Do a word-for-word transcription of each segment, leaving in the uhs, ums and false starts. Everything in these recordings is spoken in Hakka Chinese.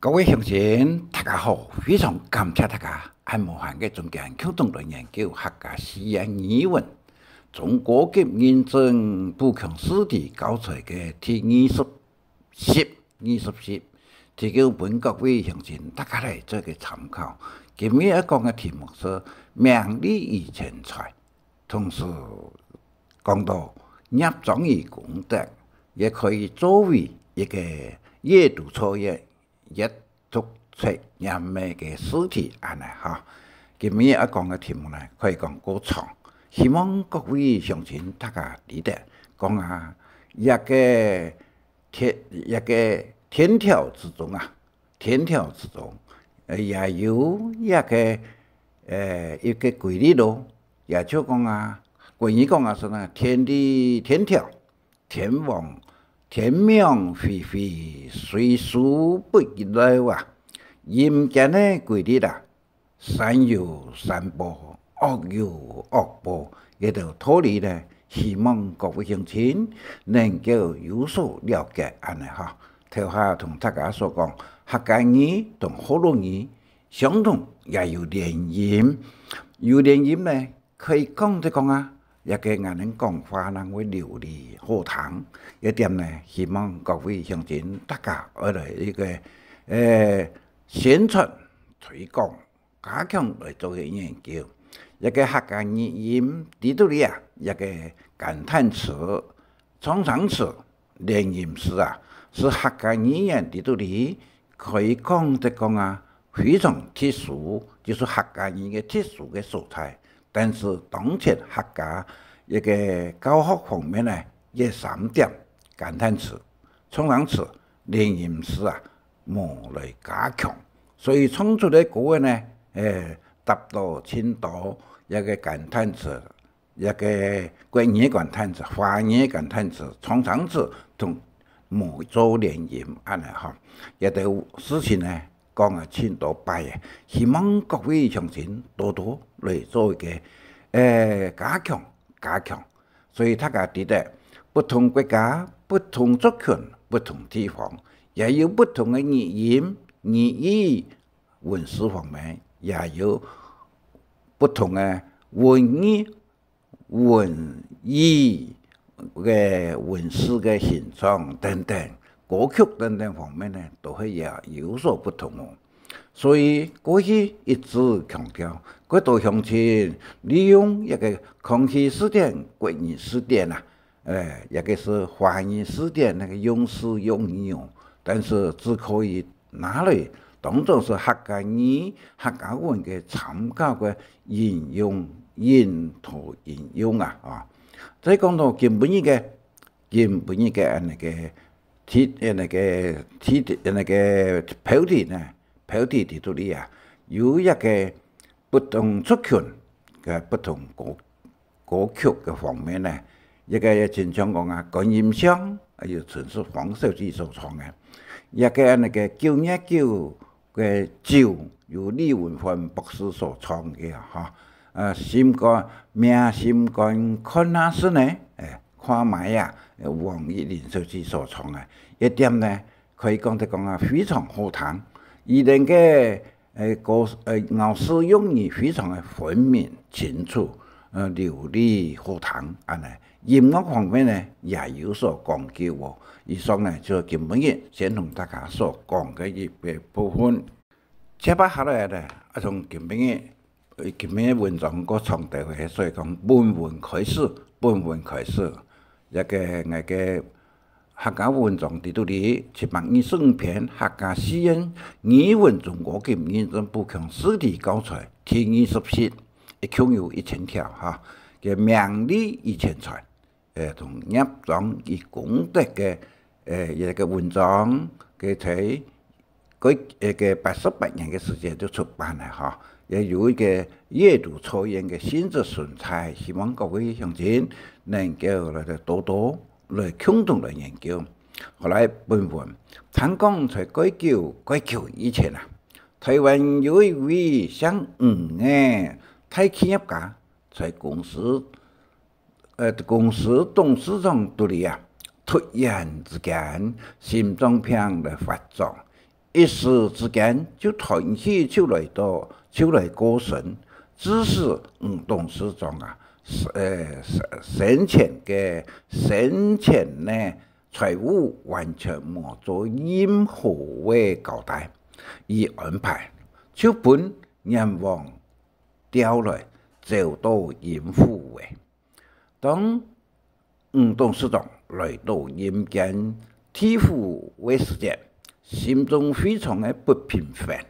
各位鄉親，大家好！非常感謝大家恁無閒个中間共同來研究客家四縣語文中高級認證補強試題教材个第二十集，二十集，提供分各位鄉親大家來做个參考。今日要講个題目係名利與錢財。 同時講到業障與功德，也可以作為一個閱讀作業、閱讀測驗个試題恁呢哈。今日要講个題目呢，可以講過長，希望各位鄉親大家知得講啊，這個天，這個天條之中啊， 天條之中，呃，也有一個，呃，一個規律咯。也就講啊，國語講啊，係那天地天條，天網，天網恢恢，水疏不漏啊。陰間个規律啊， 善有善報，惡有惡報，這兜道理呢，希望各位鄉親能夠有所了解恁呢哈。頭下同大家所講，客家語同學老語相同，也有連音。有連音呢，可以講就講啊，這個𠊎等講話正會流利好聽。這點呢，希望各位鄉親大家愛來一個，呃，宣傳推廣， 加強來做个研究。這個客家語音在這裡啊，這個感嘆詞、創聲詞、連音詞啊，係客家語言在這裡可以講得講啊，非常特殊，就係客家語个特殊个所在。但係當前客家一個教學方面呢，這三點，感嘆詞、 創聲詞、連音詞啊，無來加強。所以創出个歌仔呢，欸，搭到盡多這個感嘆詞，這個國語感嘆詞、華語感嘆詞、創聲詞同無做連音恁呢哈。這兜事情呢，講啊盡多擺个，希望各位鄉親多多來做一個，欸，加強、加強。 所以大家知得，不同國家、不同族群、不同地方，也有不同个語音、語義、文字方面，也有不同个文藝、文藝个文字个形狀等等，歌曲等等方面呢，都會也有所不同哦。 所以過去一直強調，過多鄉親利用這個康熙字典、國語字典啊，欸，這個係華語字典該個用字用語哦，但係只可以拿來當做係客家語、客家文个參考个引用、引途引用啊，啊。再講到今晡日个，今晡日个恁呢个題，恁呢个題，恁呢个標題呢， 標題在這裡啊，有一個不同族群个不同歌，歌曲个方面呢，一個親像講啊，觀音像，還有陳淑芳小姐所唱个，一個該個九月九个酒，由李文煥博士所唱个啊，哈，呃，心肝，摸心肝看啊係呢，欸，看覓啊，黃乙玲小姐所唱个，一點呢， 可以講得講啊，非常好聽。佢等个，呃，歌，呃，咬字用語非常个分明、清楚，呃，流利、好聽，恁呢。音樂方面呢，也有所講究哦。以上呢，就係今晡日先同大家所講个一个部分。接下來呢，啊，從今晡日 今日文章過長兜个，所以講本文開始，本文開始。這個𠊎个客家文章在這裡，七百二十五篇客家四縣語文中高級認證補強試題教材第二十集，一共有一千條哈，个名利與錢財。 呃，同業障與功德个，呃，一個文章，个在該，呃，个八十八年个時間就出版了哈，也有一個閱讀測驗个性質存在，希望各位鄉親能夠來多多來共同來研究。好來，本文，聽講在蓋久蓋久以前啊，臺灣有一位姓吳个大企業家，在公司 呃，公司董事長肚裡啊，突然之間心臟病來發作，一時之間就斷氣，就來到，就來過身。致使吳董事長啊，呃，生前个，生前呢，財務完全無做任何个交代與安排，就分閻王調來走到陰府个。當吳董事長來到陰間地府个時節，心中非常个不平凡，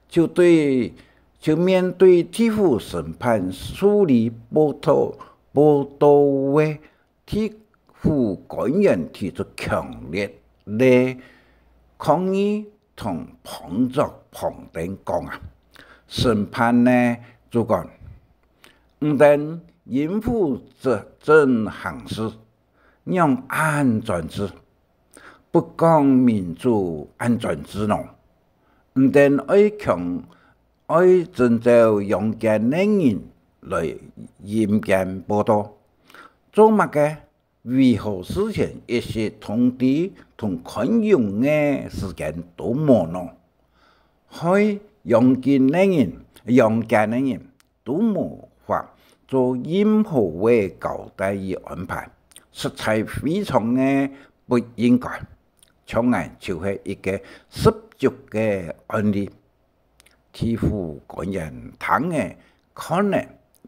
就對，就面對地府審判處理報到，報到个地府官員提出強烈个抗議同旁若旁聽講啊，審判呢，主管， 你等陰府執政行事，仰恁專制，不講民主恁專制呢？你等愛強，愛徵召陽間个人來陰間報到，做麼个？ 為何事前一息通知同寬容个時間都無呢？害陽間个人，陽間个人都無法做任何个交代與安排，實在非常个不應該。像𠊎就係一個十足个案例。 地府官員聽了看了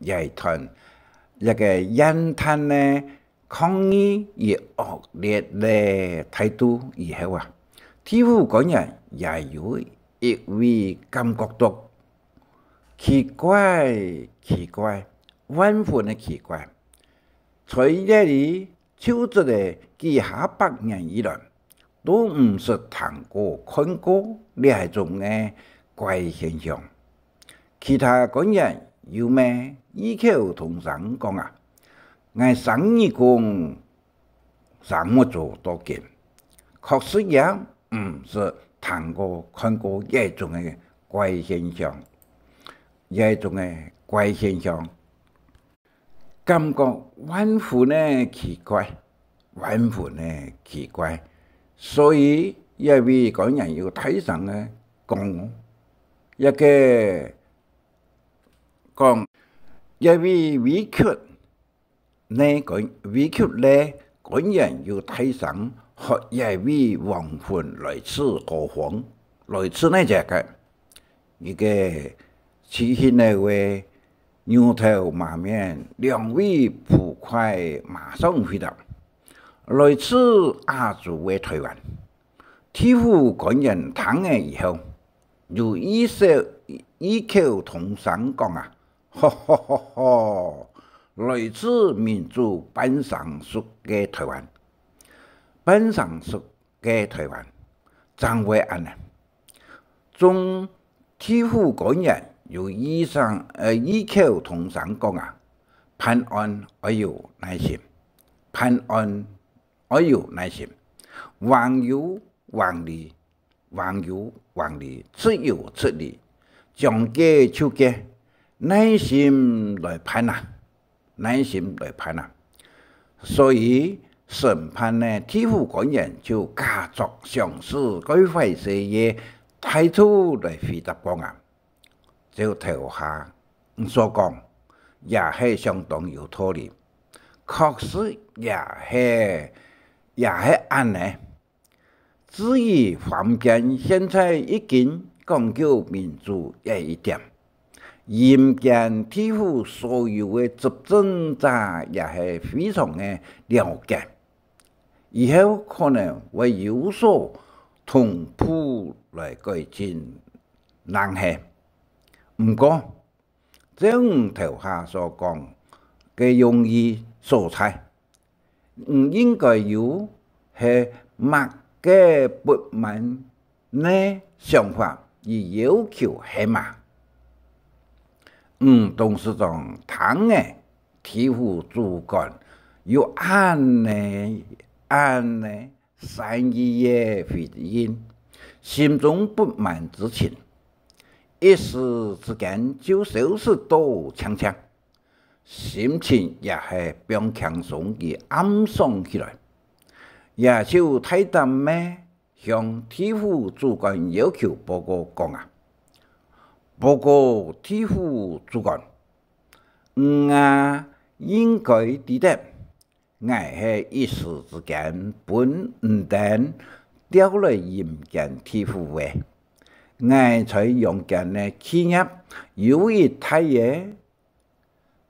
這段，這個怨嘆个抗議與惡劣个態度以後啊，地府官員也有一位感覺到奇怪，奇怪，萬分个奇怪。在這裡 就職个幾下百年以來，都毋識聽過看過這種个怪現象。其他官員又乜異口同聲講啊：「𠊎承你講，承你做到今，確實也毋識聽過看過這種个怪現象，這種个怪現象。」 感覺萬分个奇怪，萬分个奇怪。所以這位官員又大聲个講，這個講，這位委屈个官，委屈个官員又大聲喝這位亡魂來自何方，來自哪隻个？ 一個七星个話，牛頭馬面，兩位捕快馬上回答：「來自亞洲个台灣。」地府官員聽了以後，又異笑，異口同聲講啊：「吼吼吼吼，來自民主半生熟个台灣，半生熟个台灣，正會恁呢。」 眾地府官員又異聲，呃，異口同聲講啊：「辦案愛有耐心，辦案愛有耐心，橫有橫理，橫有橫理，直有直理，將計就計，耐心來辦啊！」 耐心來辦啊。所以，審判个地府官員就假作相思、蓋壞勢个態度來回答講啊：「照頭下你所講，也係相當有道理，確實也係，也係恁呢。 至於坊間現在已經講究民主這一點，陰間地府所有个執政者也係非常个了解，以後可能會有所同步來改進，正係。毋過，照你頭下所講个用意所在， 你應該有係麼个不滿个想法與要求係無？」吳董事長聽了地府主管有恁呢，恁呢善意个回應，心中不滿之情，一時之間就消失到淨淨。 心情也係放輕鬆个暗爽起來，也就大膽个向地府主管要求報告講啊：「報告地府主管，你啊應該知得，𠊎係一時之間分吳等調來陰間地府个。𠊎在陽間个企業有一大个，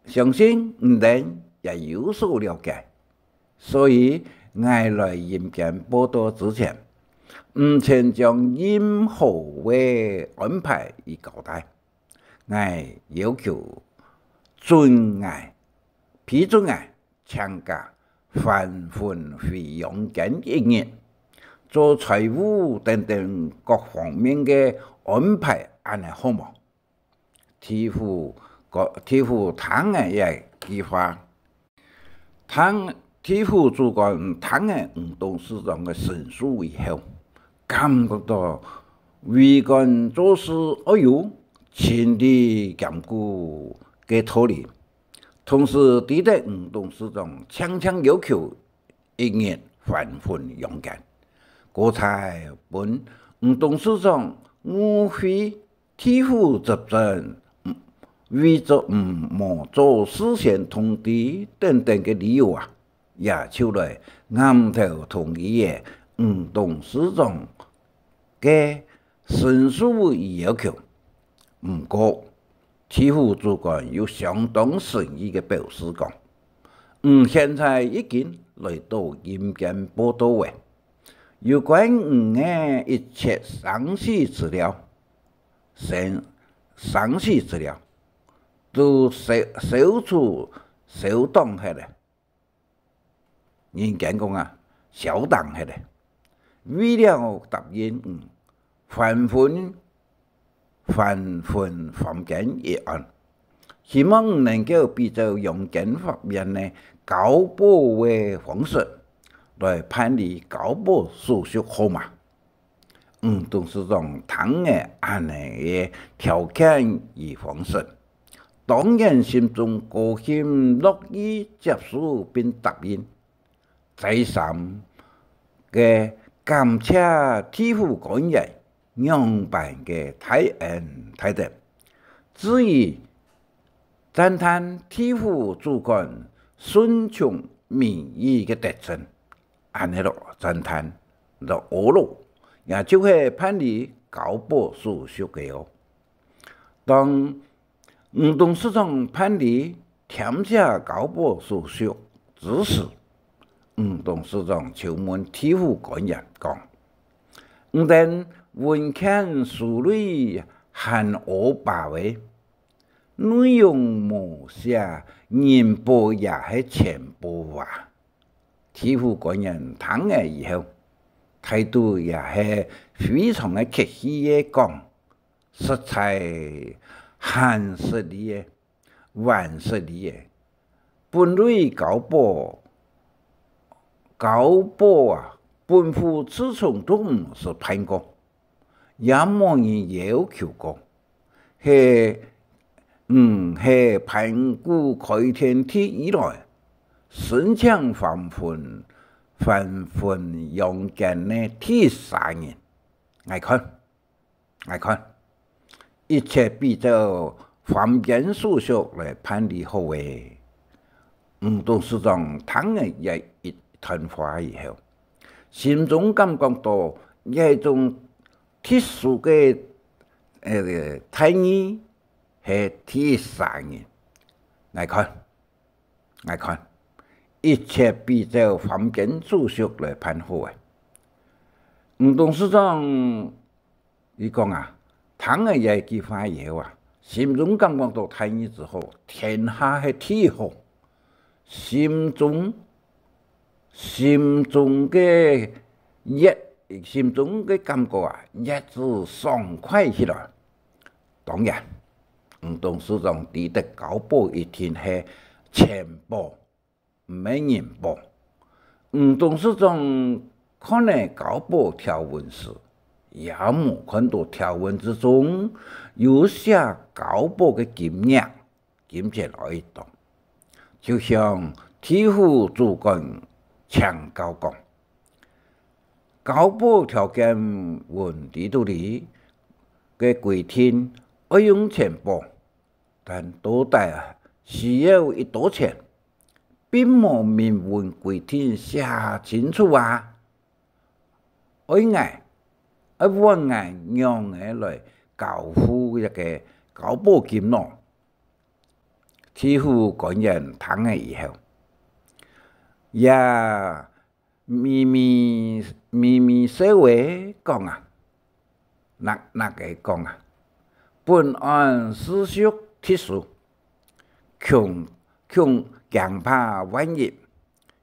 相信你等也有所了解，所以𠊎來陰間報到之前，毋曾將任何个安排與交代。𠊎要求准𠊎，批准𠊎請假還魂回陽間一日，做財務等等各方面个安排，恁呢好無？」地府个，地府聽了這句話，聽，地府主管聽了吳董事長个申訴以後，感覺到為官做事愛有情理兼顧个道理，同時知得吳董事長常常要求一日還魂陽間，故在分吳董事長誤會地府執政，為著毋，無做事先通知等等个理由啊，也就來頷頭同意了吳董事長个申訴與要求。毋過，地府主管又相當誠意个表示講：「你現在已經來到陰間報到了，有關你个一切生死資料，生，生死資料，都消，消除，消蕩忒了。」 人間講啊，消蕩忒了。為了答應你還魂，還魂凡間一案，希望你能夠比照陽間法院个交保个方式來辦理交保手續好嗎？ 吳董事長聽了恁呢个條件與方式，當然心中高興，樂意接受並答應，再三个感謝地府官員仰般个大恩大德。至於讚歎地府主管順從民意个德政， 恁呢囉，讚歎囉，阿囉，也就係辦理交保手續个哦。當吳董事長辦理填寫交保手續之時，吳董事長就問地府官員講：「你等文件書類還烏白个，內容無寫人保也係錢保啊？」 地府官員聽了以後，態度也係非常个客氣个講：「實在還失禮个，還失禮个。本類交保，交保啊，本府自從都毋識辦過， 也無人要求過。係，你係盤古開天地以來，申請還魂，還魂陽間个第一儕人。𠊎看，𠊎看，一切比照凡間手續來辦理好咧。」吳董事長聽了這一段話以後，心中感覺到這種 特殊个，呃，待遇係第一儕人。𠊎看，𠊎看，一切比照凡間手續來辦好咧。吳董事長，佢講啊，聽了這句話以後啊，心中感覺到待遇之好，天下係第一好。 心中，心中个一，心中个感覺啊，一直爽快起來。當然，吳董事長知得交保一定係錢保，毋係人保。吳董事長看了交保條文時，也無看到條文之中有寫交保个金額， 金錢來到，就向地府主管請教講：交保條件文在肚裡个規定，愛用錢保，但到底啊需要幾多錢，並無明文規定寫清楚啊。愛𠊎，愛問𠊎仰仔來交付這个交保金咯？地府官員聽了以後，也 微微微微笑仔講啊，吶吶仔講啊：「本案事屬特殊，恐恐驚怕萬一，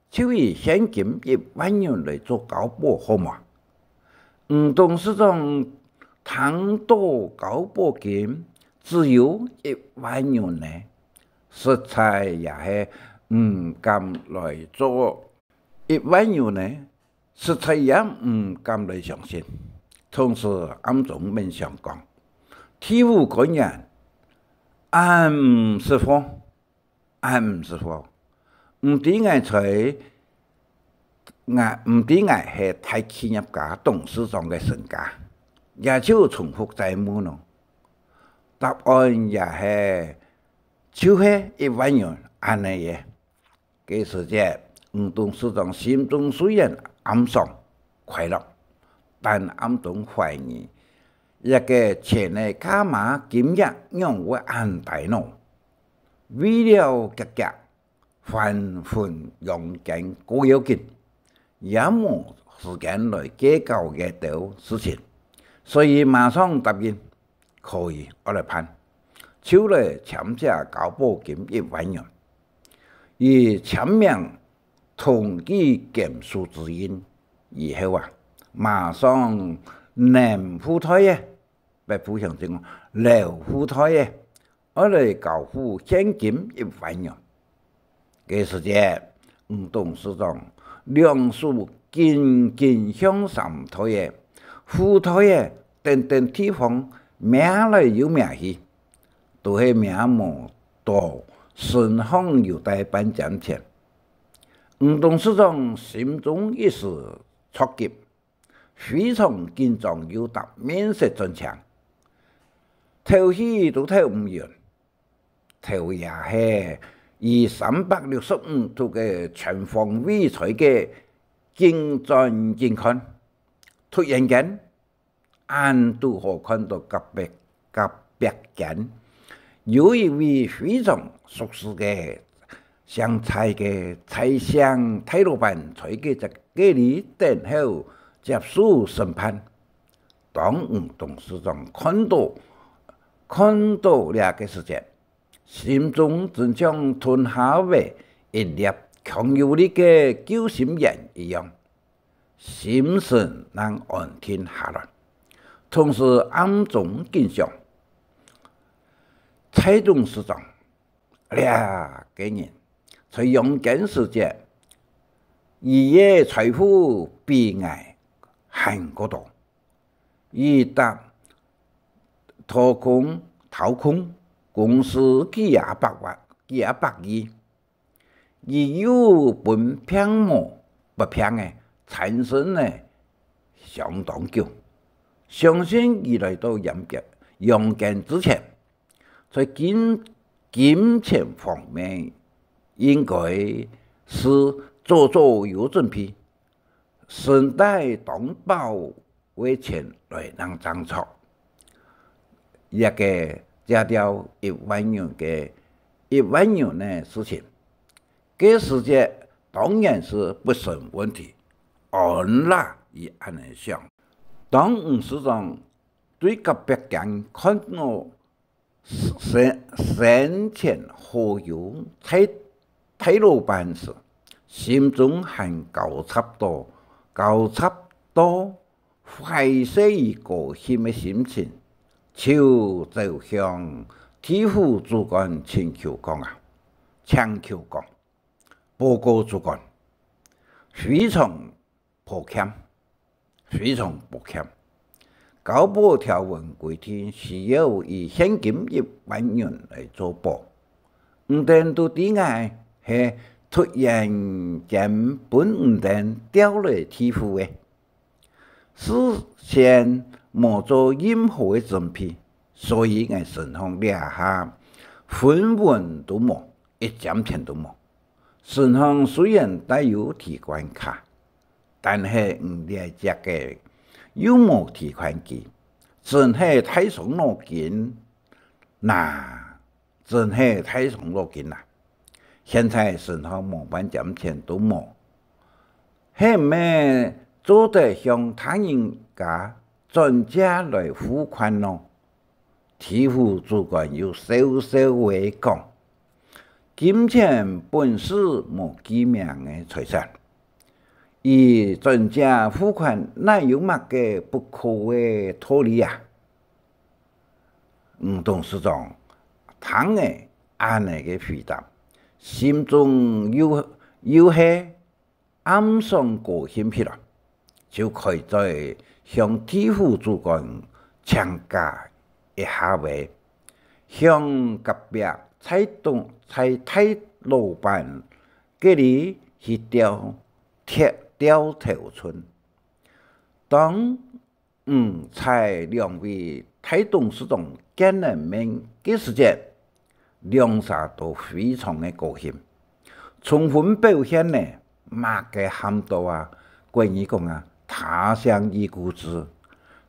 就以現金一萬銀來做交保好無？」吳董事長聽著交保金只有一萬銀呢，實在也係毋敢來做 一萬銀呢，實在也毋敢來相信。同時暗中愐想講：「地府官員，恁毋識貨，恁毋識貨！毋知𠊎在，𠊎毋知𠊎係大企業家董事長个身家，也就重複再問咯。答案也係，就係一萬銀恁仔仔。」 該時節，吳董事長心中雖然暗爽快樂，但暗中懷疑：「這个錢个價碼金額仰會恁低呢？」為了遽遽還魂陽間過要緊，也無時間來計較這兜事情，所以馬上答應：「可以，愛來辦。」就來簽寫交保金一萬銀。 佢簽名同佢簽署指印以後啊，馬上揇褲袋仔，別府鄉親講摎褲袋仔，愛來交付現金一萬銀。該時節，吳董事長兩手緊緊向衫袋仔、褲袋仔等等地方摸來又摸去， 都係摸無著身項有帶半尖錢。吳董事長心中一時著急，非常緊張又搭面色顫青，敨氣都敨毋勻，頭也係以三百六十五度个全方位在該緊轉緊看。突然間， 恁堵好看著隔壁，隔壁間，有一位非常熟事个姓蔡个蔡姓大老闆在該隻該裡等候接受審判。當吳董事長看著，看著這个時節，心中真像吞下仔一粒強有力个救心丸一樣， 心神正安定下來，同時暗中緊想：蔡董事長這个人在陽間時節，佢个財富比𠊎還過多，佢搭掏空，掏空公司幾下百萬，幾下百億， 佢又分病魔發病仔纏身仔相當久。相信佢來到陽間，陽間之前，在金，金錢方面應該係早早有準備， 身帶當飽个錢來正正著。這个借條一萬銀个，一萬銀个事情，該時節當然係不成問題，安啦佢恁仔想。當吳董事長對隔壁間看著 生，生前好友蔡大老闆時，心中還交插著，交插著懷念佢个心情，就走向地府主官請求講啊，請求講，報告主官，非常抱歉， 非常抱歉，交保條文規定需要以現金一萬銀來做保。你等都知𠊎係突然間分你等調來地府个，事先無做任何个準備，所以𠊎身項這下分文都無，一尖錢都無。身項雖然帶有提款卡，但係你這隻个又無提款機，真係大傷腦筋哪！ 真係大傷腦筋啊！現在身項無半尖錢都無，係毋係做得向他人家轉借來付款呢？地府主官又笑笑仔講：「金錢本是無記名个財產，以轉借付款哪有麼个不可个道理啊？」 吳董事長聽了恁呢个回答，心中又，又係暗爽高興起來，就開嘴向地府主官請假一下仔，向隔壁蔡董，蔡大老闆該裡去調，調，調頭寸。當 吳蔡兩位大董事長見了面个時節，兩儕都非常个高興，充分表現了麼个喊到啊，國語講啊，他鄉遇故知，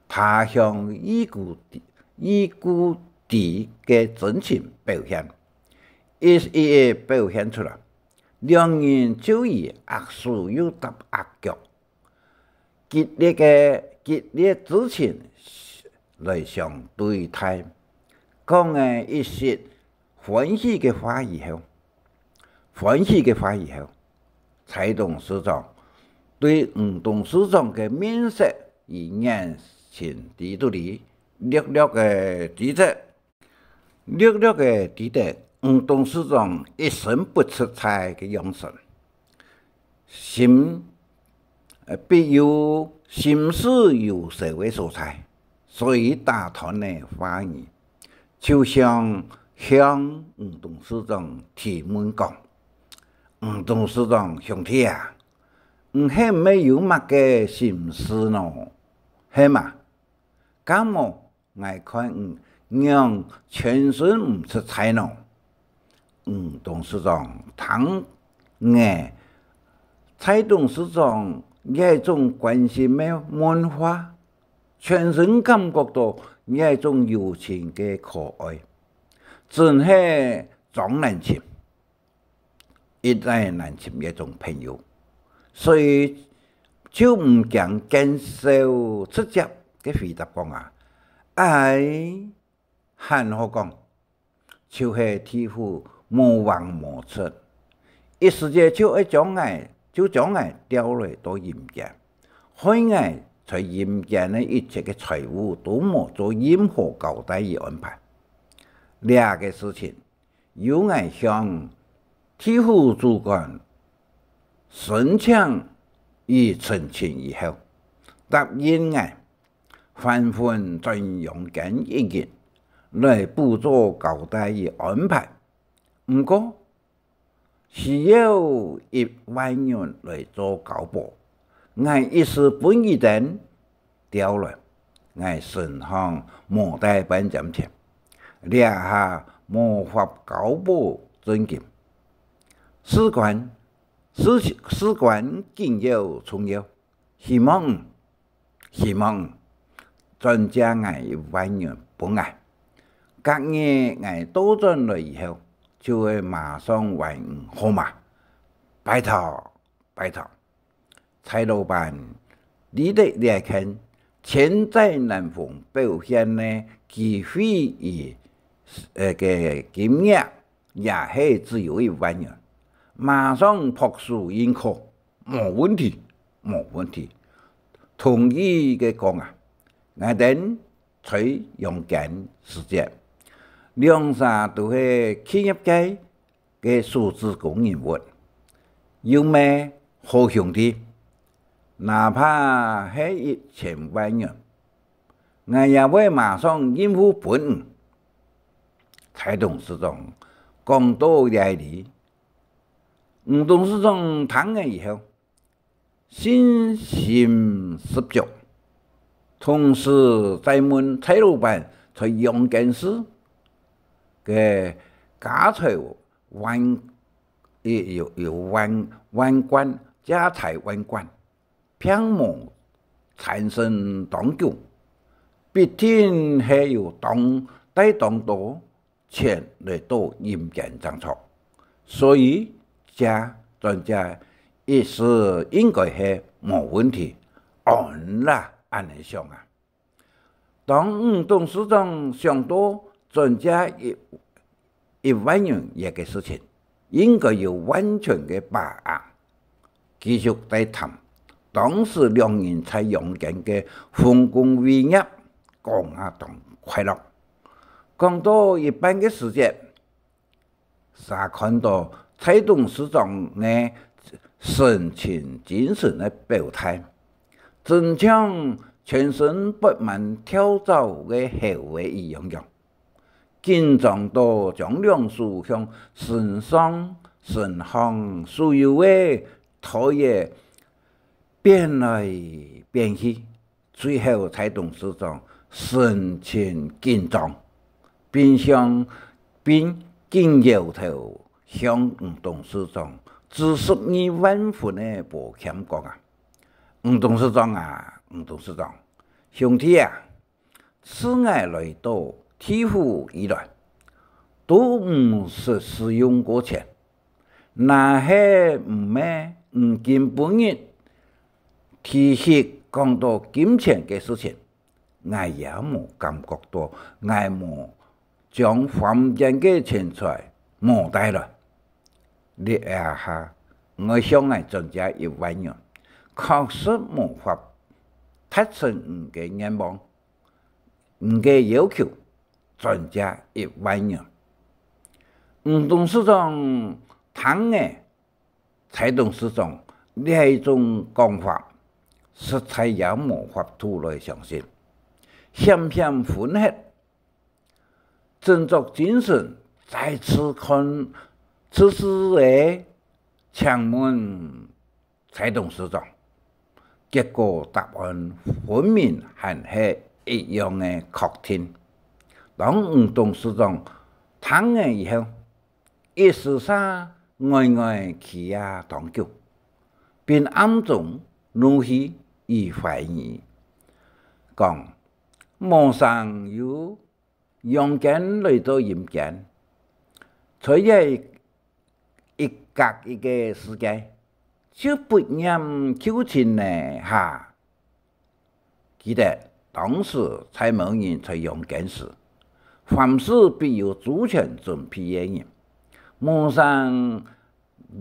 他鄉遇故知，遇故知个真情表現，一一一表現出來，兩人就以握手又搭握腳， 激烈个，激烈之情來相對待，講了一息歡喜个話以後，歡喜个話以後，蔡董事長對吳董事長个面色與眼神裡肚裡略略个知得， 略略个知得吳董事長一身不自在个樣神，心，呃，必有心事憂愁个所在，所以打斷了話語，就想向吳董事長提問講：「吳董事長兄弟啊，你係毋係有麼个心事呢？係嘛？敢無 𠊎看你仰全身毋自在呢？」吳董事長聽了蔡董事長這種關心个問話，全身感覺到這種友情个可愛，真係當難尋。 一再難尋這種朋友，所以就毋驚見笑，直接个回答講啊：「唉，還好講，就係地府無橫無直，一時節就愛將𠊎，就將𠊎調來到陰間，害𠊎在陰間个一切个財物都無做任何交代與安排。」這个事情 由𠊎向地府主官申請與陳情以後，答應𠊎還魂轉陽間一日，來補做交代與安排。毋過，需要一萬銀來做交保，𠊎一時分佢等 調來，𠊎身項無帶半尖錢，這下無法交保準金。事關，事，事關緊要重要，希望你，希望你轉借𠊎一萬銀分𠊎。隔日𠊎倒轉來以後，就會馬上還你，好嗎？拜託，拜託。 蔡老闆，你兜這件千載難逢表現个機會與，呃，个金額，也係只有一萬元，馬上拍手認可，無問題，無問題。同意个講啊，𠊎等在陽間時節，兩儕都係企業界 个手指公人物，又係好兄弟，哪怕係一千萬元，𠊎也會馬上應付分你。蔡董事長講到這裡，吳董事長聽了以後， 信心十足，同時再問蔡老闆在陽間時个家財萬，有，有，有萬，萬貫，家財萬貫，並無產生當久，必定係有當，帶當多 錢來到陰間正著。所以，這轉這一世應該係無問題，安啦，恁呢想啊。當吳董事長想到轉這一，一萬元个事情，應該有完全个把握， 繼續再談。當時兩人在陽間个豐功偉業，講啊當快樂。講到一半个時節，嗄看到蔡董事長个神情精神个表態，真像全身布滿跳蚤个猴仔一樣樣。 緊張到將兩手向身上、身項所有个袋仔變來變去，最後蔡董事長神情緊張，並向，並緊搖頭向吳董事長致十二萬分个抱歉講啊：「吳董事長啊，吳董事長，兄弟啊， 自𠊎來到地府以來，都毋識使用過錢。若係毋係如今晡日，提起講到金錢个事情，𠊎也無感覺到𠊎無將凡間个錢財無帶來。這下，𠊎想𠊎轉這一萬元，確實無法達成你个願望， 你个要求，轉這一萬元。」吳董事長聽了蔡董事長這種講法，實在也無法度來相信，險險昏忒，振作精神，再次看，再次个請問 蔡董事長，結果答案分明還係一樣个確定。當吳董事長聽了以後，一時嗄呆呆企啊當久，並暗中怒氣與懷疑，講：「無成由 陽間來到陰間，在這一隔一个世界，就不念舊情了哈！」記得當時在無人在陽間時，凡事必有周全準備个人，無成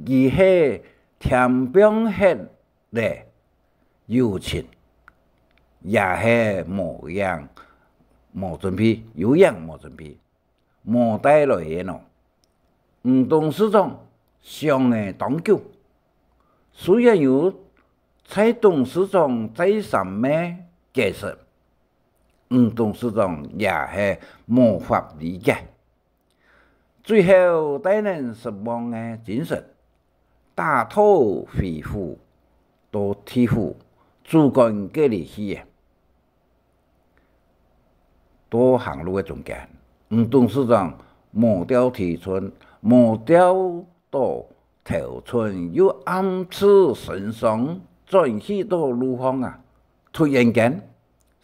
佢係添放忒 了，有情也係無影無準備，有影無準備，無帶來个喏。吳董事長想了當久，雖然有蔡董事長再三个解釋，吳董事長也係無法理解。 最後帶等失望个精神，打道回府，到地府主管該裡去了。到行路个中間，吳董事長無掉頭寸，無掉到頭寸，又暗自神傷，轉去到路項啊，突然間，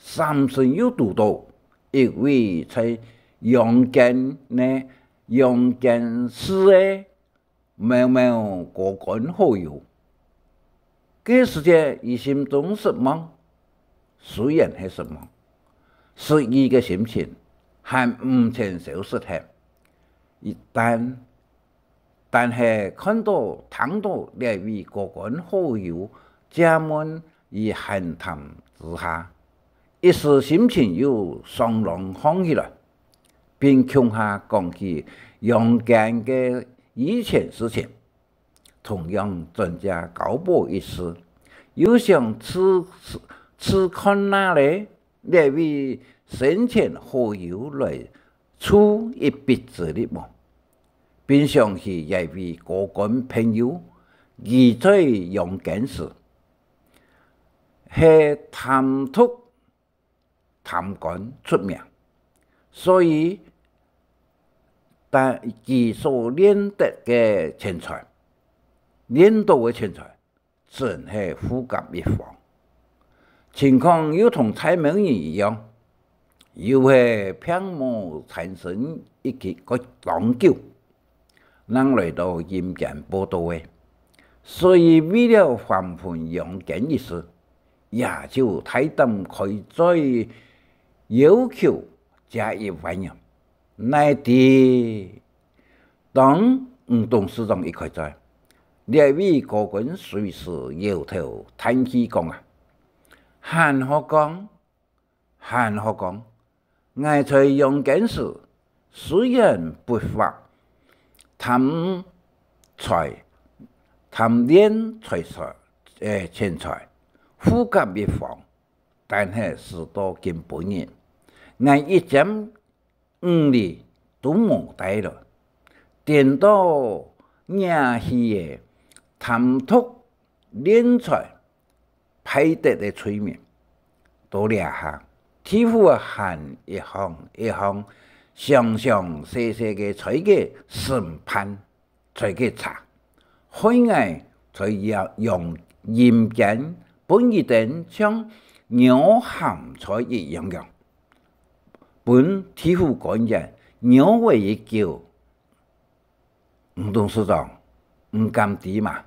閃身又堵到 一位在陽間呢，陽間市个某某高官好友。該時節，佢心中失望，雖然係失望，失意个心情還毋曾消失忒。一旦 但係看到、聽到這位高官好友借問與閒談之下，一時心情又爽朗䟘起來，並共下講起陽間个以前事情，同樣轉借交保一事，又想試、試、試看哪咧， 這位生前好友來出一筆之力無？並想起這位高官朋友，佢在陽間時，係貪圖貪官出名，所以，但佢所練得个錢財，練到个錢財，真係富甲一方。情況又同蔡明仁一樣，又係病魔纏身一個當久，正來到陰間報到个。所以為了還魂陽間一事，也就大膽開嘴要求這一萬兩。哪知，當吳董事長一開嘴，這位高官隨時搖頭嘆氣講啊：「還好講，還好講，𠊎在陽間時，雖然不法貪財，貪戀財財，欸，錢財，富甲一方，但係事到今晡日，𠊎一尖五厘都無帶來，顛倒惹起个貪圖斂財敗德个罪名。」到這下，地府還一項一項詳詳細細个在該審判，在該查，害𠊎在陽，陽，陰間分佢等像澆鹹菜一樣樣，分地府官員澆了一久。吳董事長，你敢知嗎？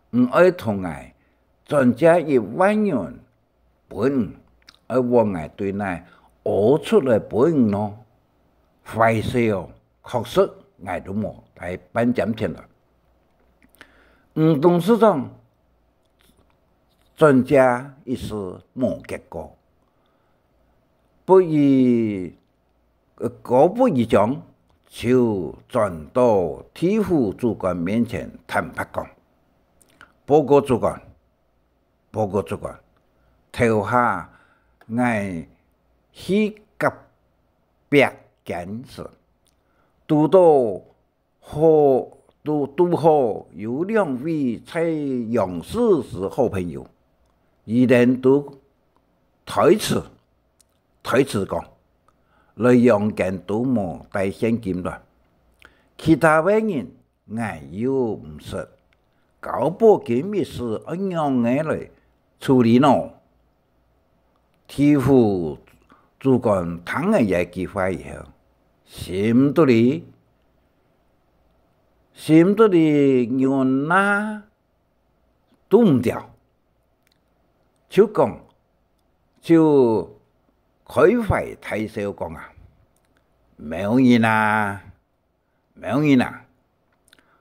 你愛同𠊎轉借一萬銀分你，愛換𠊎對哪屙出來分你呢？壞勢哦，確實𠊎都無帶半尖錢來。吳董事長轉借一事無結果，不而，呃，姑不而將，就轉到地府主官面前坦白講：「報告主官，報告主官，頭下𠊎去隔壁間時，堵到好，堵，堵好有兩位在陽世時好朋友，佢等都推辭，推辭講，來陽間都無帶現金來。其他个人𠊎又毋識，交保金一事愛仰仔來處理呢？」地府主官聽了這句話以後，心肚裡，心肚裡忍啊都毋牢，就講，就開懷大笑講啊：「某人啊，某人啊，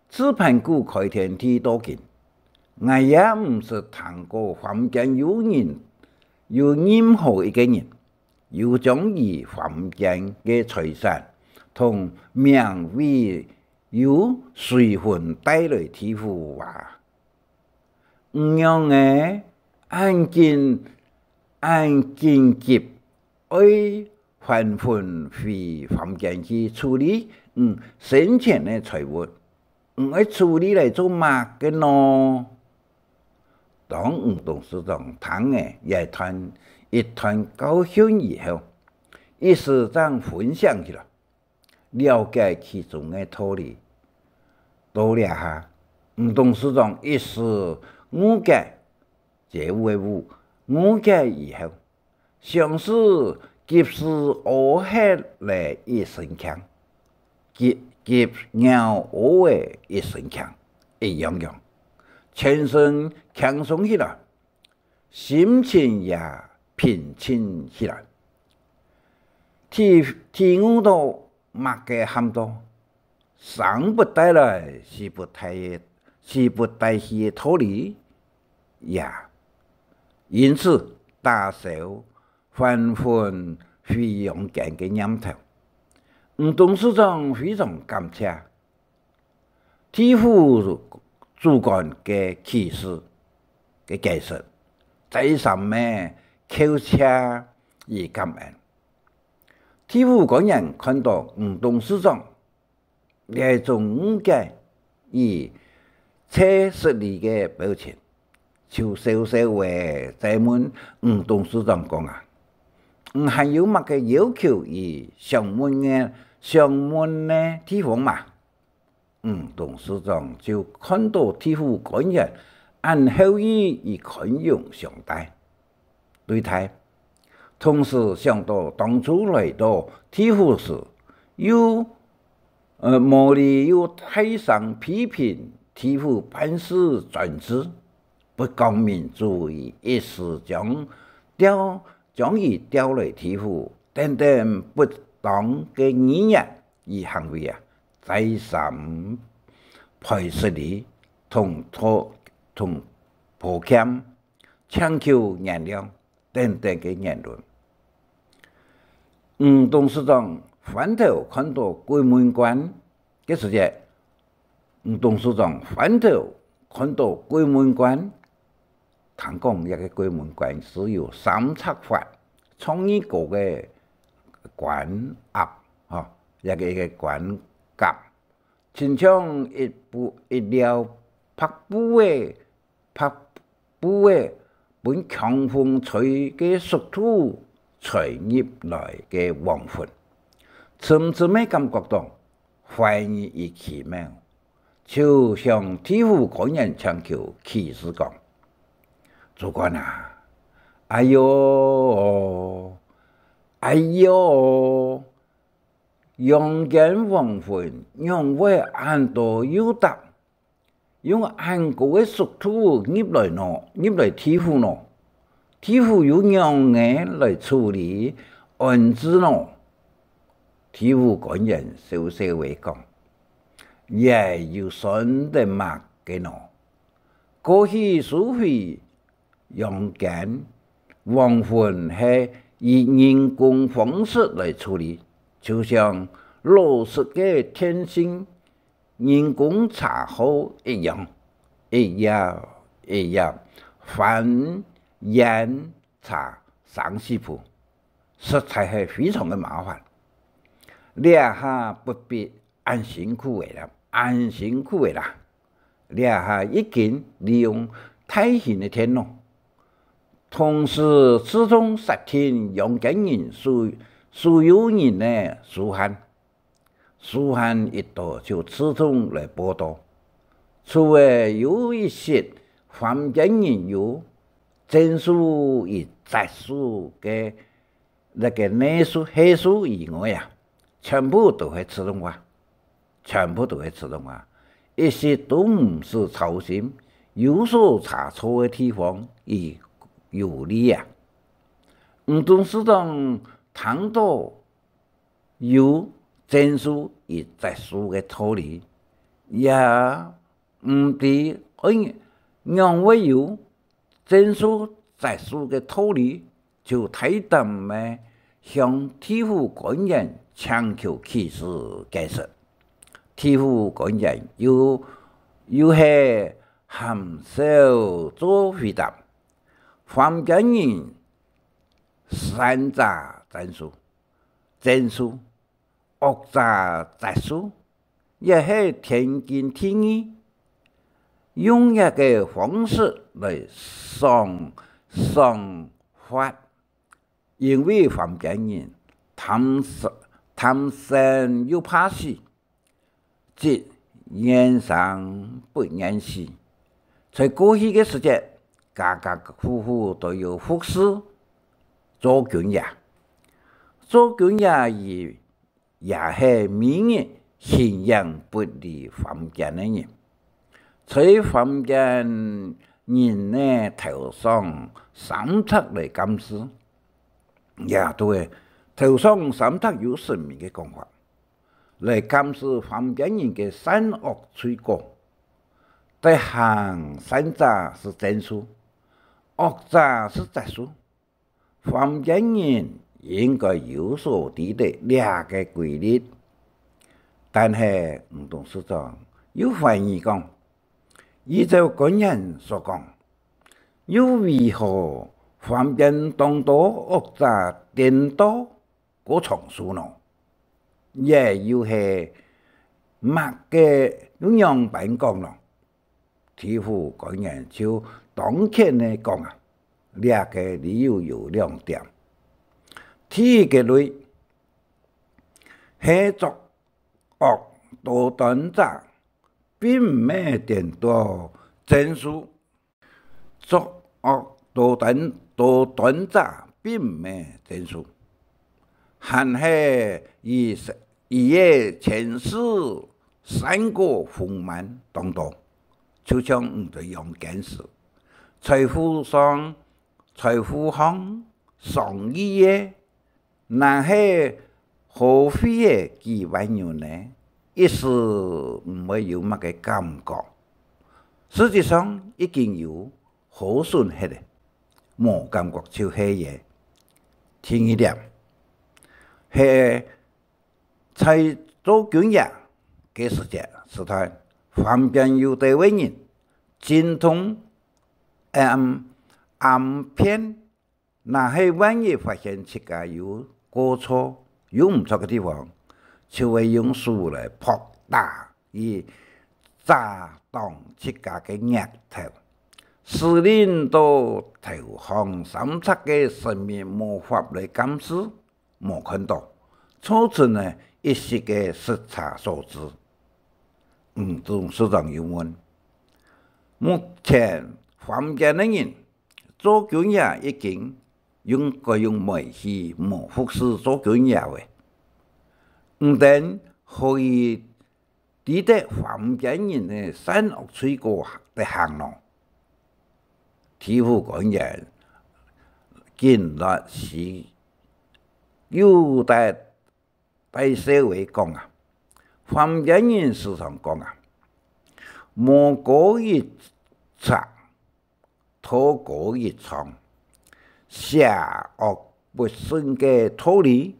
自盤古開天地到今，𠊎也毋識聽過凡間有人，有任何一個人，有將佢凡間个財產同名譽有隨魂帶來地府啊。」你仰仔恁緊，恁緊急愛還魂回凡間去處理你生前个財物，你愛處理來做麼个呢？當吳董事長聽了這段，一段教訓以後，一時正分醒起來，了解其中个道理。到這下，吳董事長一時誤解，這位誤，誤解以後， 像係急屎屙忒了一身輕，急，急尿屙了一身輕一樣樣，全身輕鬆起來，心情也平靜起來。體，體悟到麼个喊到 生不帶來，死不帶，死不帶去个道理也。因此，打消還魂回陽間个念頭。吳董事長非常感謝地府主官个啟示，个解釋，再三个叩謝與感恩。地府官員看到吳董事長 這種誤解與切失禮个表情，就笑笑仔再問吳董事長講啊：你還有麼个要求與想問个，想問个地方嗎？」吳董事長就看到地府官員恁好意與寬容相待，對待，同時想到當初來到地府時，又，呃，無理由大聲批評地府辦事專制，不講明主意，一時將調，將佢調來地府，等等不當个語言與行為啊，再三賠失禮，同道，同抱歉，請求原諒等等个言論。吳董事長翻頭看到鬼門關个時節，吳董事長翻頭看到鬼門關，聽講這个鬼門關係有三尺闊，丈二高个關閘，吼，這个，一个關閘，親像一布，一條白布个，白布个，分強風吹个速度吹入來个黃昏，深深个感覺到懷疑與奇妙，就向地府官員請求啟示講：「主官啊，哎喲，哎喲，陽間黃昏仰會恁多又搭，用恁高个速度入來呢，入來地府呢？地府又仰仔來處理安置呢？」地府官員笑笑仔講：「這有算得麼个呢？過去收回陽間黃昏係以人工方式來處理，就像老式个電信人工車號一樣，一頁一頁翻，延查生死簿，實在係非常个麻煩。這下不必恁辛苦仔啦，恁辛苦仔啦。這下已經利用大型个電腦，同時自動設定陽間人所，所有人个數限，數限一到就自動來報到。除了有一息凡間人有增數與折數个該个歲數、歲數以外啊，全部都係自動化，全部都係自動化，一息都毋使操心，有所差錯个地方已有理啊。」吳董事長聽到有增數與折數个道理，也毋知愛仰會有增數折數个道理，就大膽个向地府官員請求啟示解釋。地府官員又，又係含笑做回答：凡間人善者增數，增數，惡者折數，也係天經地義。用這个方式來賞，賞罰，因為凡間人貪生，貪生又怕死，即願生不願死。在過去个時節，家家戶戶都有服侍灶君爺。灶君爺也，也係每日形影不離凡間个人，在凡間人个頭上三尺來監視。也對，頭上三尺有神明个講法，來監視凡間人个善惡罪過。德行善者是增數，惡者是折數。凡間人應該有所知得這个規律。但係吳董事長又懷疑講，依照官員所講，又為何凡間當多惡者顛倒過長壽呢？這又係麼个，又仰般講呢？地府官員就當譴个講啊，這个理由有兩點。第一个類，係作惡多端者，並毋係顛倒正數。作惡多端，多端者並毋係正數，還係以，以个前世善果豐滿當多，就像你兜陽間時，財富上，財富項上億个， 若係好費个幾萬元呢，一時毋會有麼个感覺。實際上已經有好損忒了，無感覺就係了。第二點，係在做軍爺个時節，時代，旁邊有兜个人，精通暗，暗騙 若係萬一發現自家有過錯，有毋著个地方，就會用手來拍打，以遮擋自家个額頭，使令到頭項三尺个神明無法來監視，無看到，造成呢一息个失察所致。吳董事長又問：「目前凡間个人 做軍爺已經用，該用煤氣無服侍做軍爺了，毋等可以知得凡間人个善惡罪過得行咯。」地府官員緊來時又帶，帶笑仔講啊：「凡間人時常講啊，無高一尺， 道高一丈，邪惡不順个道理。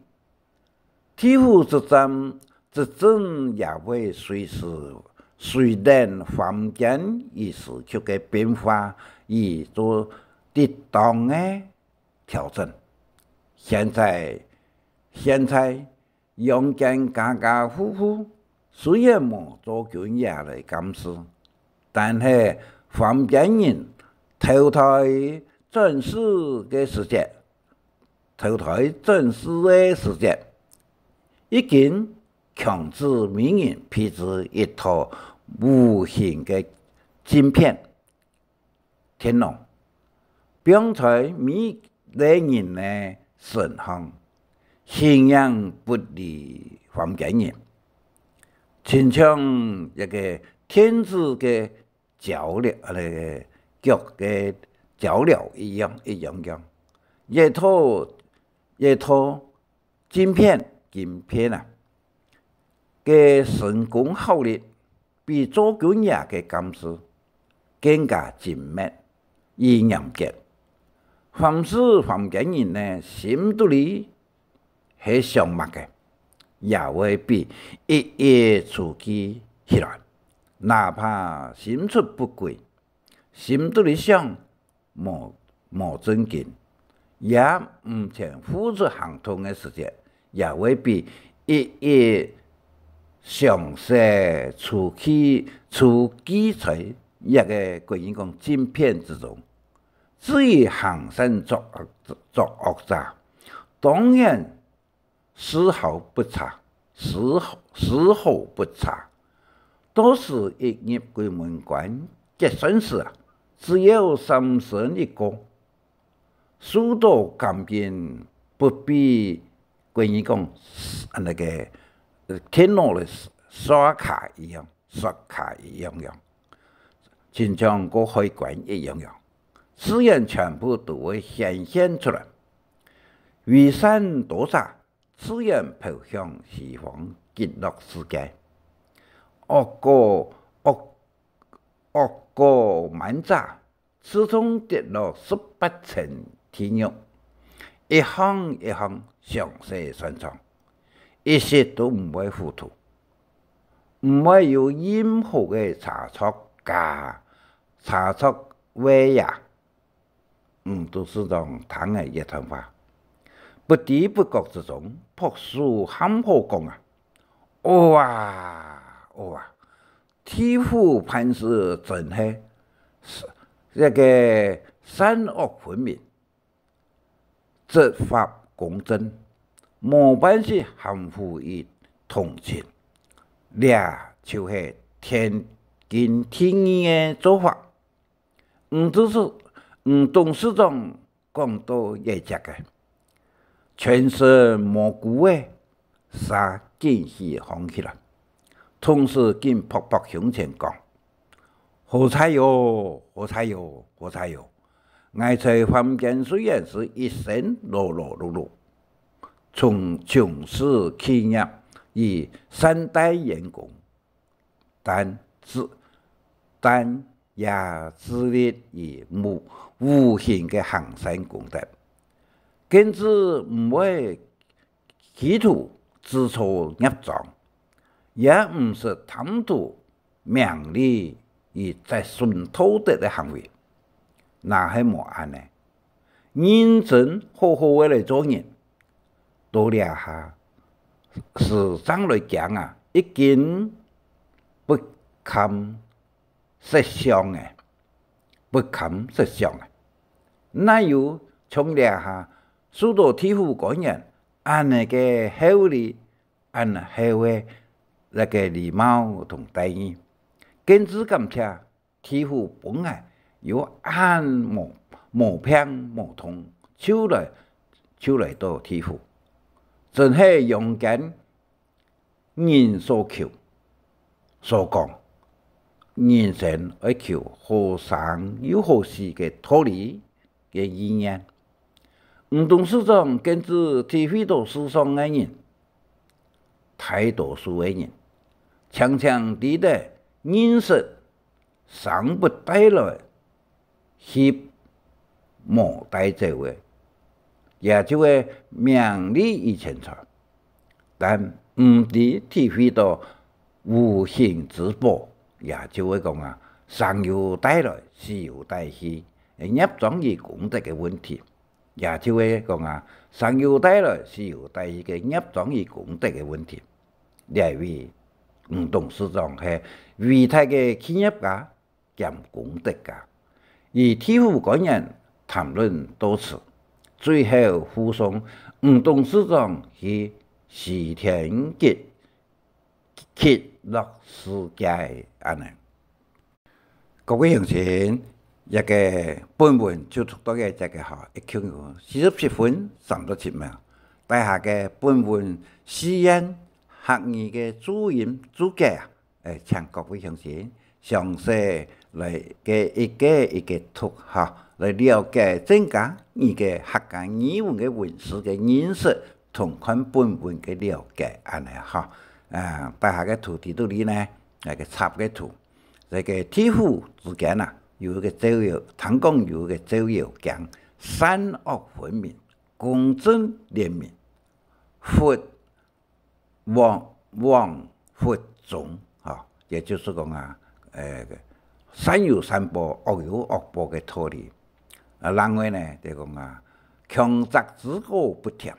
地府執政，執政也會隨時，隨等凡間與時局个變化而做適當个調整。」現在，現在 陽間家家戶戶雖然無做軍爺來監視，但係凡間人投胎轉世个時節，投胎轉世个時節，已經強制每人配置一套無形个晶片， 電腦，放在每個人个身項，形影不離凡間人，親像一個電子个交流，啊，那個腳个交流一樣，一樣樣。這套，這套晶片，晶片啊，个神功效力 比做軍爺个監視更加精密與嚴格。凡係凡間人个心肚裡係想麼个，也會被一一註記起來。哪怕心出不軌，心肚裡想 無，無正經，也毋曾付出行動个時節，也會被一一詳細註記，註記在這個，國語講，晶片之中。至於行善作惡，作惡者，當然 絲毫不差，絲毫，絲毫不差。到時一入鬼門關結算時啊，只要閃身一過，受到感應，不必，國語講，啊，那個，呃，電腦个刷卡一樣，刷卡一樣樣，親像過海關一樣樣，自然全部都會顯現出來。為善多者， 自然飄向西方極樂世界。惡果，惡，惡果滿者，自動跌落十八層地獄，一項一項詳細算帳，一息都毋會糊塗，毋會有任何个差錯加差錯位啊！ 吳董事長聽了這段話，不知不覺之中，拍手喊好講啊：「哦啊，哦啊，地府辦事真係，這個善惡分明，執法公正，無半息含糊於同情。這就係天經地義个做法。吳董事，吳董事長講到這隻个，全身毛骨个，嗄緊起䟘起來，同時緊拍拍胸前講：「好彩喲，好彩喲，好彩喲！𠊎在凡間雖然係一生勞勞碌碌，從從事企業與善待員工， 但自，但也致力於無，無形个行善功德，更自毋會企圖自作孽障，也毋識貪圖名利而折損道德个行為。若係無恁呢，認真好好个來做人，到這下， 係正來驚啊，已經不堪設想欸，不堪設想欸。哪有像這下受到地府官員恁呢个厚禮，恁厚个該个禮貌同待遇，更自感謝 地府本來有恁無，無病無痛，就來，就來到地府，真係陽間人所求所講，人生愛求好生又好死个道理个意念。吳董事長更自體會到世上个人，大多數个人，常常知得認識 生不帶來，去無帶走个，也就係名利與錢財。但毋知體會到無形之寶，也就係講啊，生有帶來，死有帶去，業障與功德个問題。 也就係講啊，生有帶來，死有帶去个業障與功德个問題。這位吳董事長係偉大个企業家兼功德家，與地府官員談論到此，最後護送吳董事長去西天極，極樂世界恁呢。 各位鄉親，這个本文就讀到這个吼，一共有四十七分三十七秒。底下个本文四縣客語个注音注解啊，欸，請各位鄉親詳細來个一个一个讀吼，來了解增加你个客家語文个文字个認識同看本文个了解，恁呢吼。啊，底下个圖在這裡呢，該个插个圖。 這个地府之間啊，有一个照妖，聽講有一个照妖鏡，善惡分明，公正廉明，佛往，往佛中，吼，也就是講啊，呃，善有善報，惡有惡報个道理。啊，另外呢，就講啊，強摘枝果不甜，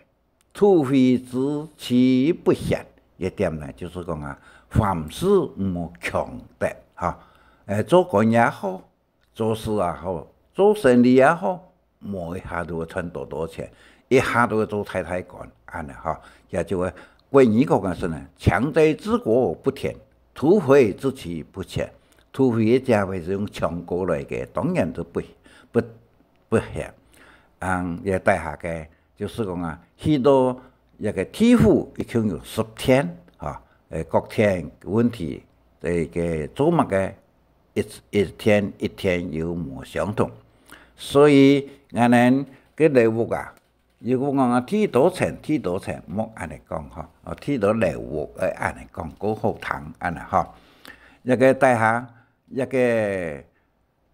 土匪之妻不賢，這點呢，就係講啊，凡事毋好強奪，哈。欸，做官也好，做事也好，做生理也好，莫一下都賺多多錢，一下都做大大官，恁呢哈。也就係國語講个係呢，強摘枝果不甜，土匪之妻不賢。土匪个姐妹係用搶過來个，當然就不，不，不賢。嗯，也底下个 就係講啊，去到這个地府一共有十天，哈，欸，各天問題，這个做麼个一，一天一天又無相同。所以，𠊎等个樓屋啊，如果講啊，地多層，地多層，莫恁呢講哈，啊，地多樓屋，愛恁呢講，較好聽，恁呢哈。這个底下，這个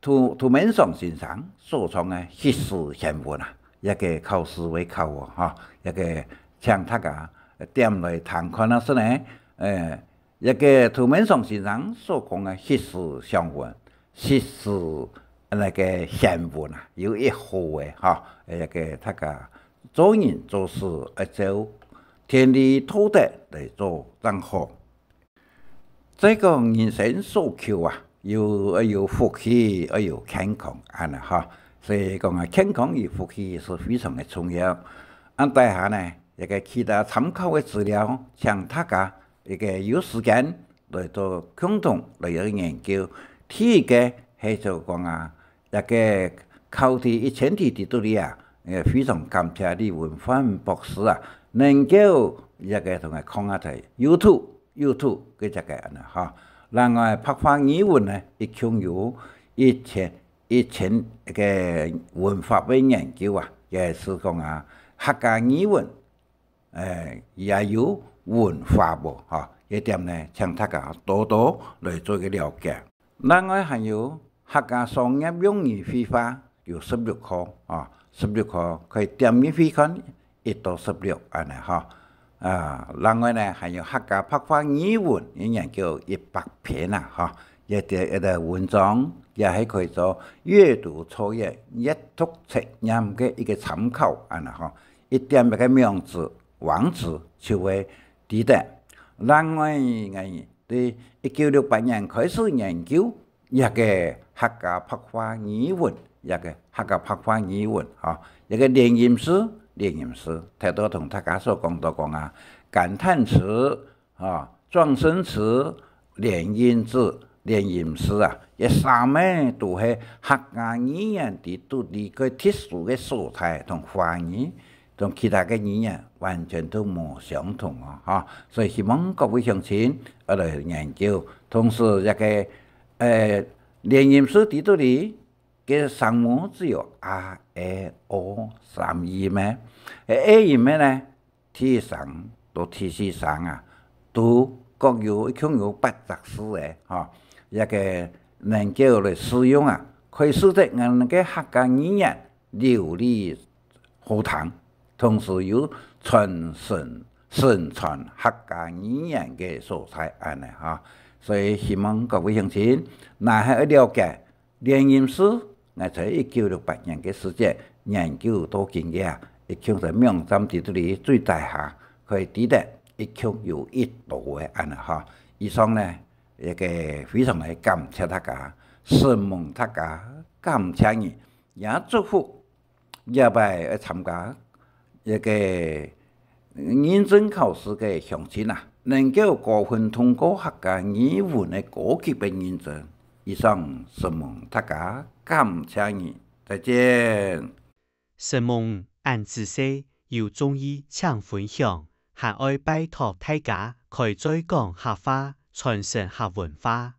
杜，杜文松先生所創个《翕書玄文》啊，這个考試會考哦，吼，這个請大家點來聽看啊，係呢，呃，這个杜文松先生所講个《翕書玄文》，《翕書》該个玄文啊，有一號个，吼，這个大家做人做事愛照天理道德來做正好。 再講人生所求啊，有，愛有福氣，愛有健康，恁呢哈。所以講啊，健康與福氣係非常个重要。恁底下呢，一個其他參考个資料，請大家一個有時間來做共同來一個研究。第一個係就講啊，一個考題一千題裡肚裡啊，也非常感謝李文煥博士啊，能夠一個同𠊎講啊，在YouTube，YouTube个這個恁樣哈。另外白話語文呢，一共有一千一千个文法个研究啊，也係講啊，客家語文，誒，也有文化無？哈，這點呢，請大家多多來做一個了解。另外還有客家商業用語會話有十六課啊，十六課可以點入去看，一到十六恁樣哈。啊，另外呢，還有客家白話語文个研究一百篇啊，哈。 這兜，這兜文章也係可以做閱讀作業、閱讀測驗个一個參考，恁樣吼。一點一個網址，網址就會知得。另外，𠊎對一九六八年開始研究這個客家白話語文，這個客家白話語文，吼，這個連音詞，連音詞，頭先同大家所講到講啊，感嘆詞， 啊，狀聲詞、連音字、連音詞啊，這三個都係客家語言裡肚裡个特殊个所在，同華語、同其他个語言完全都無相同哦，哈。所以希望各位鄉親愛來研究，同時這個，呃，連音詞裡肚裡个聲母只有a、e、o三音咩，a音咩呢？ 第一聲到第四聲啊，都各有，一共有八隻字个，吼，這個能夠來使用啊，可以使得𠊎等个客家語言流利好聽，同時又傳承、承傳客家語言个所在恁樣，吼。所以希望各位鄉親，若係愛了解 連音詞，𠊎在一九六八年个時節研究到今个啊，一共在網站裡肚裡最底下可以知得一共有幾多个恁樣吼。以上呢，這個非常个感謝大家，承蒙大家，感謝你，也祝福 這擺愛參加這個認證考試个鄉親啊，能夠高分通過客家語文个高級个認證。以上，承蒙大家，感謝你，再見。承蒙恁仔細，有中意請分享，還愛拜託大家開嘴講客話，傳承客文化。